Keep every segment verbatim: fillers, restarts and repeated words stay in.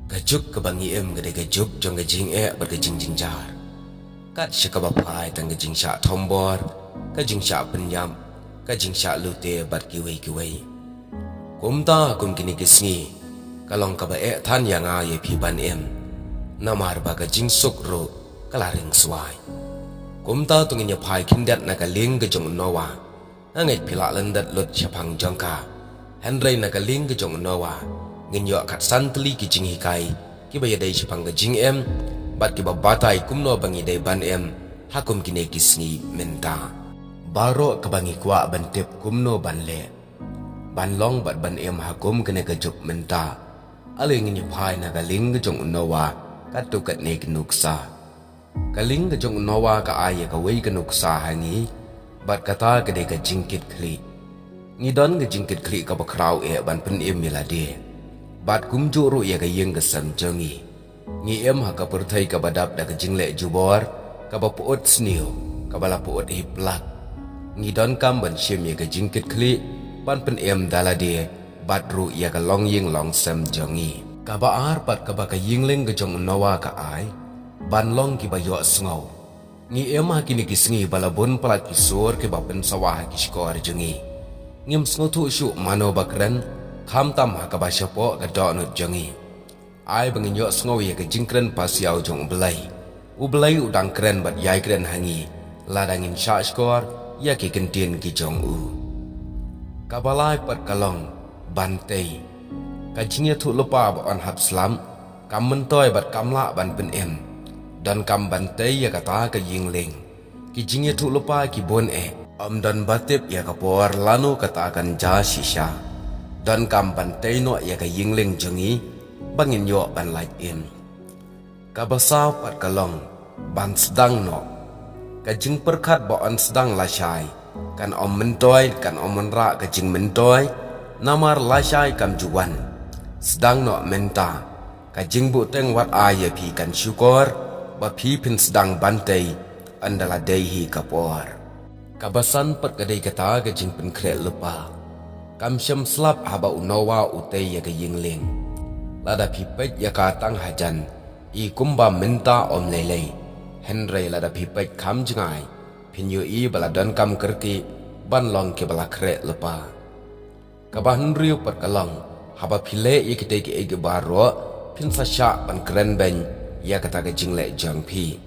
Ka juk kaba ngi im ka dei ka juk jong ka jingeh bad ka jingjynjar. Kat sha kaba phai tang ka jingshah thombor, ka jingshah pynïap, ka jingshah lute bad kiwei kiwei. Kumta kum kine ki sngi, ka long kaba eh than ïa nga ïa phi ban im. Namar ba ka jingsuk ruh ka la ring swai. Kumta to ngin ïa phai khyndiat na ka lieng ka jong u Noah. Nga ngeit phi lah lyndet lut shaphang jong ka. Hynrei na ka lieng ka jong u Noah, ngin ïoh khatsan tylli ki jinghikai kiba ïadei shaphang ka jingim bad kiba batai kumno ba ngi dei ban im ha kum kine ki sngi mynta. Baroh kaba ngi kwah ban tip kumno ban leh, ban long bad ban im ha kum kane ka juk mynta, ale ngin ïa phai na ka lieng ka jong u Noah, katto katne ki nuksa. Ka lieng ka jong u Noah ka ai ïa kawei ka nuksa ha ngi, bad kata ka dei ka jingkit khlieh. Ngi don ka jingkit khlieh kaba khraw eh ban pynim ïa lade, bad kumjuh ruh ïa ka ïing ka sem jong ngi. Ngi im ha ka pyrthei kaba dap da ka jingleh jubor, kaba pyut sniew, kaba la pyut hip lak. Ngi donkam ban shim ïa ka jingkit khlieh ban pynim da lade bad ruh ïa ka longïing longsem jong ngi. Kaba ar pat kaba ka ïing lieng ka jong u Noah ka ai, ban long kiba ïohsngew. Ngi im ha kine ki sngi ba la bun palat ki sur kiba pynsawa ha ki shkor jong ngi. Ngim sngewthuh shuh mano ba kren, khamtam ha kaba shapoh ka dohnud jong ngi. Ai ba ngin ïohsngew ïa ka jingkren pasiaw jong U Blei. U Blei u dang kren bad ïai kren ha ngi, lada ngin shah shkor ïa ki kyntien ki jong u. Kaba lai pat ka long ban tei. Ka jingïathuhlypa ba yn hap slap kam myntoi bad kam lah ban pynim. Donkam ban tei ïa kata ka ïing lieng. Ki jingïathuhlypa ki bun eh. Ym don ba tip ïa ka por lano kata kan jia shisha. Donkam ban tei noh ïa ka ïing lieng jong ngi ba ngin ïoh ban lait im. Kaba saw pat ka long ban sdang noh. Ka jingpyrkhat ba yn sdang lashai kan ym myntoi, kan ym wanrah ka jingmyntoi, namar lashai kam ju wan. Sdang noh mynta. Ka jingbuhteng wat ai ïa phi kan shukor ba phi phin sdang ban tei ynda la dei hi ka por. Kaba san pat ka dei kata ka jingpynkhreh lypa. Kam shym slap haba u Noah u tei ïa ka ïing lieng. Lada phi peit ïa ka tang hajan, i kumba mynta ym lei lei. Hynrei lada phi peit kham jngai, phin ïohi ba la donkam kyrkieh ban long kiba la khreh lypa. Kaba hynriew pat ka long, haba phi leh ïa kitei kiei kiei baroh, phin sa shah ban kren beiñ ïa kata ka jingleh jong phi.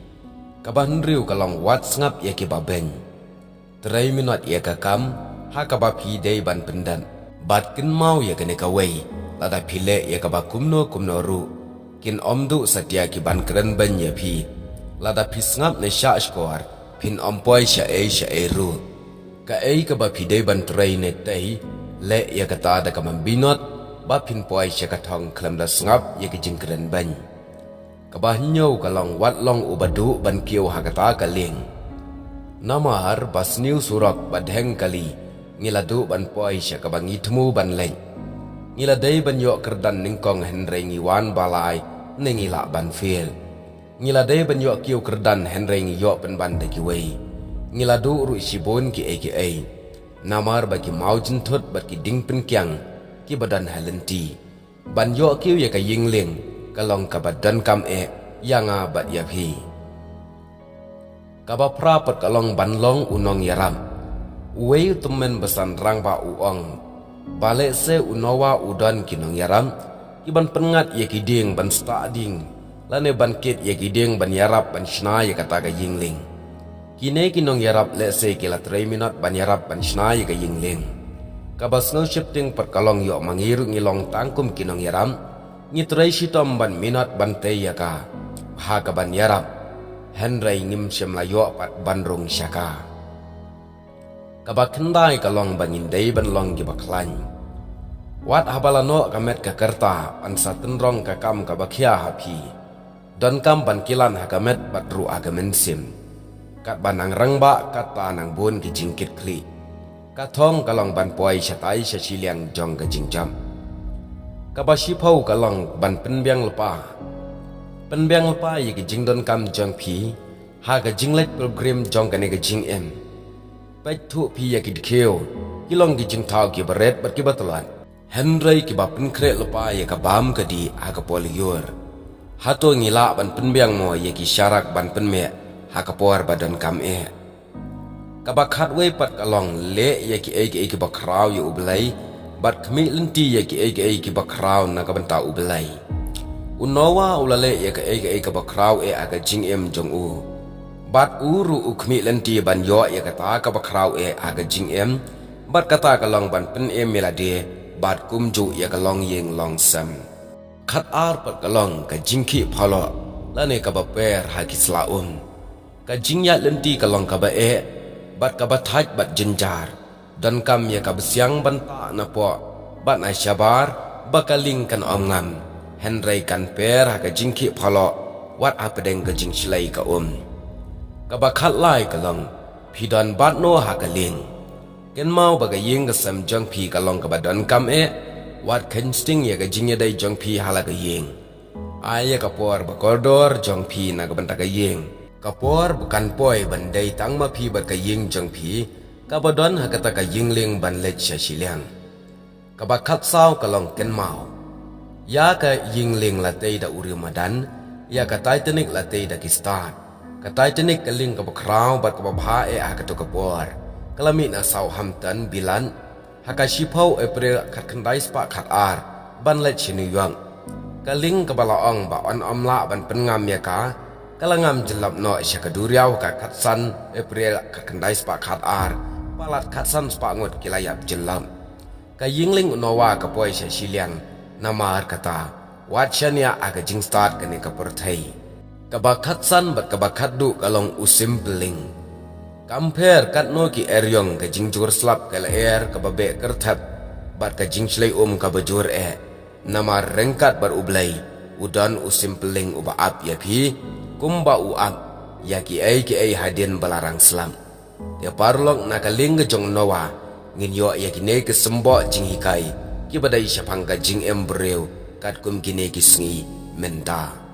Kaba hynriew ka long wat sngap ïa kiba beiñ. Trei minot ïa ka kam ha kaba phi dei ban pyndep. Bad kynmaw ïa kane kawei, lada phi leh ïa kaba kumno kumno ruh, kin ym duh satia ki ban kren beiñ ïa phi. Lada phi sngap ne shah shkor, phin ym poi shaei shaei ruh. Kaei kaba phi dei ban trei ne tei, leh ïa kata da ka mynbynot, ba phin poi sha ka thong khlem da sngap ïa ki jingkren beiñ. Kaba hynñiew ka long wat long uba duh ban kiew ha kata ka lieng. Namar ba sniew surok ba dheng kali, ngi la duh ban poi sha kaba ngi thmu ban leit. Ngi la dei ban ïoh kyrdan nyngkong hynrei ngi wan ba lai ne ngi lah ban fail. Ngi la dei ban ïoh kiew kyrdan hynrei ngi ïoh pynban da kiwei. Ngi la duh ruh shibun kiei kiei. Namar ba ki maw jynthut bad ki dieng pynkiang kiba don ha lynti. Ban ïoh kiew ïa ka ïing lieng ka long kaba donkam eh ïa nga bad ïa phi. Kaba phra pat ka long ban long u nongïarap. Uwei u tymmen basan rangbah u ong ba lehse u Noah u don ki nongïarap ki ban pynngat ïa ki dieng ban stad dieng, lane ban kit ïa ki dieng ban ïarap ban shna ïa kata ka ïing lieng. Kine ki nongïarap lehse ki la trei minot ban ïarap ban shna ïa ka ïing lieng. Kaba sngew sheptieng pat ka long ïoh ma ngi ruh ngi long tang kum ki nongïarap, ngi trei shitom ban minot ban tei ïa ka ha ka ban ïarap. Hynrei ngim shym la ïoh pat ban rung sha ka. Kaba khyndai ka long ba ngin dei ban long kiba khlaiñ. Wat haba la noh ka met ka kyrta, yn sa tynrong ka kam kaba khia ha phi. Donkam ban kilan ha ka met bad ruh ha ka mynsiem. Katba nang rangbah katba nang bun ki jingkit khlieh. Ka thong ka long ban poi shatai sha shiliang jong ka jingjop. Kaba shiphew ka long ban pynbiang lypa. Pynbiang lypa ïa ki jingdonkam jong phi ha ka jingleit pilgrim jong kane ka jingim. Peit thuh phi ïa ki dkhiew, ki long ki jingthaw kiba rit bad kiba tlot. Hynrei kiba pynkhreh lypa ïa ka bam ka dih ha ka por lyiur. Hato ngi lah ban pynbiang mo ïa ki sharak ban pynmih ha ka por ba donkam eh? Kaba khatwei pat ka long leh ïa kiei kiei kiba khraw ïa U Blei, bad khmih lynti ïa kiei kiei kiba khraw na ka bynta U Blei. U Noah u la leh ïa kaei kaei kaba khraw eh ha ka jingim jong u. Bad u ruh u khmih lynti ban ïoh ïa kata kaba khraw eh ha ka jingim, bad kata ka long ban pynim ïa lade bad kumjuh ïa ka longïing longsem. Khatar pat ka long ka jingkhih phaloh, lane kaba per ha ki sla um. Ka jingïaid lynti ka long kaba eh, bad kaba thait bad jynjar. Donkam ïa ka bsiang ban tah na poh bad na shabar, ba ka lieng kan ym ngam, hynrei kan per ha ka jingkhih phaloh wat hapdeng ka jingshlei ka um. Kaba khatlai ka long, phi don bad no ha ka lieng. Kynmaw ba ka ïing ka sem jong phi ka long kaba donkam eh, wat kheiñ sting ïa ka jingïadei jong phi ha la ka ïing. Ai ïa ka por ba kordor jong phi na ka bynta ka ïing, ka por ba kan poi ban dei tang ma phi bad ka ïing jong phi, kaba don ha kata ka ïing lieng ban leit sha shiliang. Kaba khatsaw ka long kynmaw, ïa ka ïing lieng la tei da u riewmadan, ïa ka Titanic la tei da ki stad. Ka Titanic ka lieng kaba khraw bad kaba bha eh ha kato ka por. Ka la mih na Southampton, Bilat, ha ka shiphew April khatkhyndai spah khatar, ban leit sha New York. Ka lieng kaba la ong ba yn ym lah ban pynngam ïa ka, ka la ngam jyllop noh sha ka duriaw ha ka khatsan April khatkhyndai spah khatar, palat khatsan spah ngut ki la ïap jyllop. Ka ïing lieng u Noah ka poi sha shiliang, namar kata, wat shaniah ha ka jingstad kane ka pyrthei. Kaba khatsan bad kaba khatduh ka long u simpyllieng. Kam pher katno ki eriong, ka jingjur slap ka lyer kaba beh kyrthep, bad ka jingshlei um kaba jur eh. Namar ryngkat bad U Blei, u don u simpyllieng uba ap ïa phi, kumba u ap ïa kiei kiei hadien ba la rang slap. Te paralok, na ka lieng ka jong u Noah, ngin ïoh ïa kine ki symboh jinghikai, kiba dei shaphang ka jingim briew, katkum kine ki sngi mynta.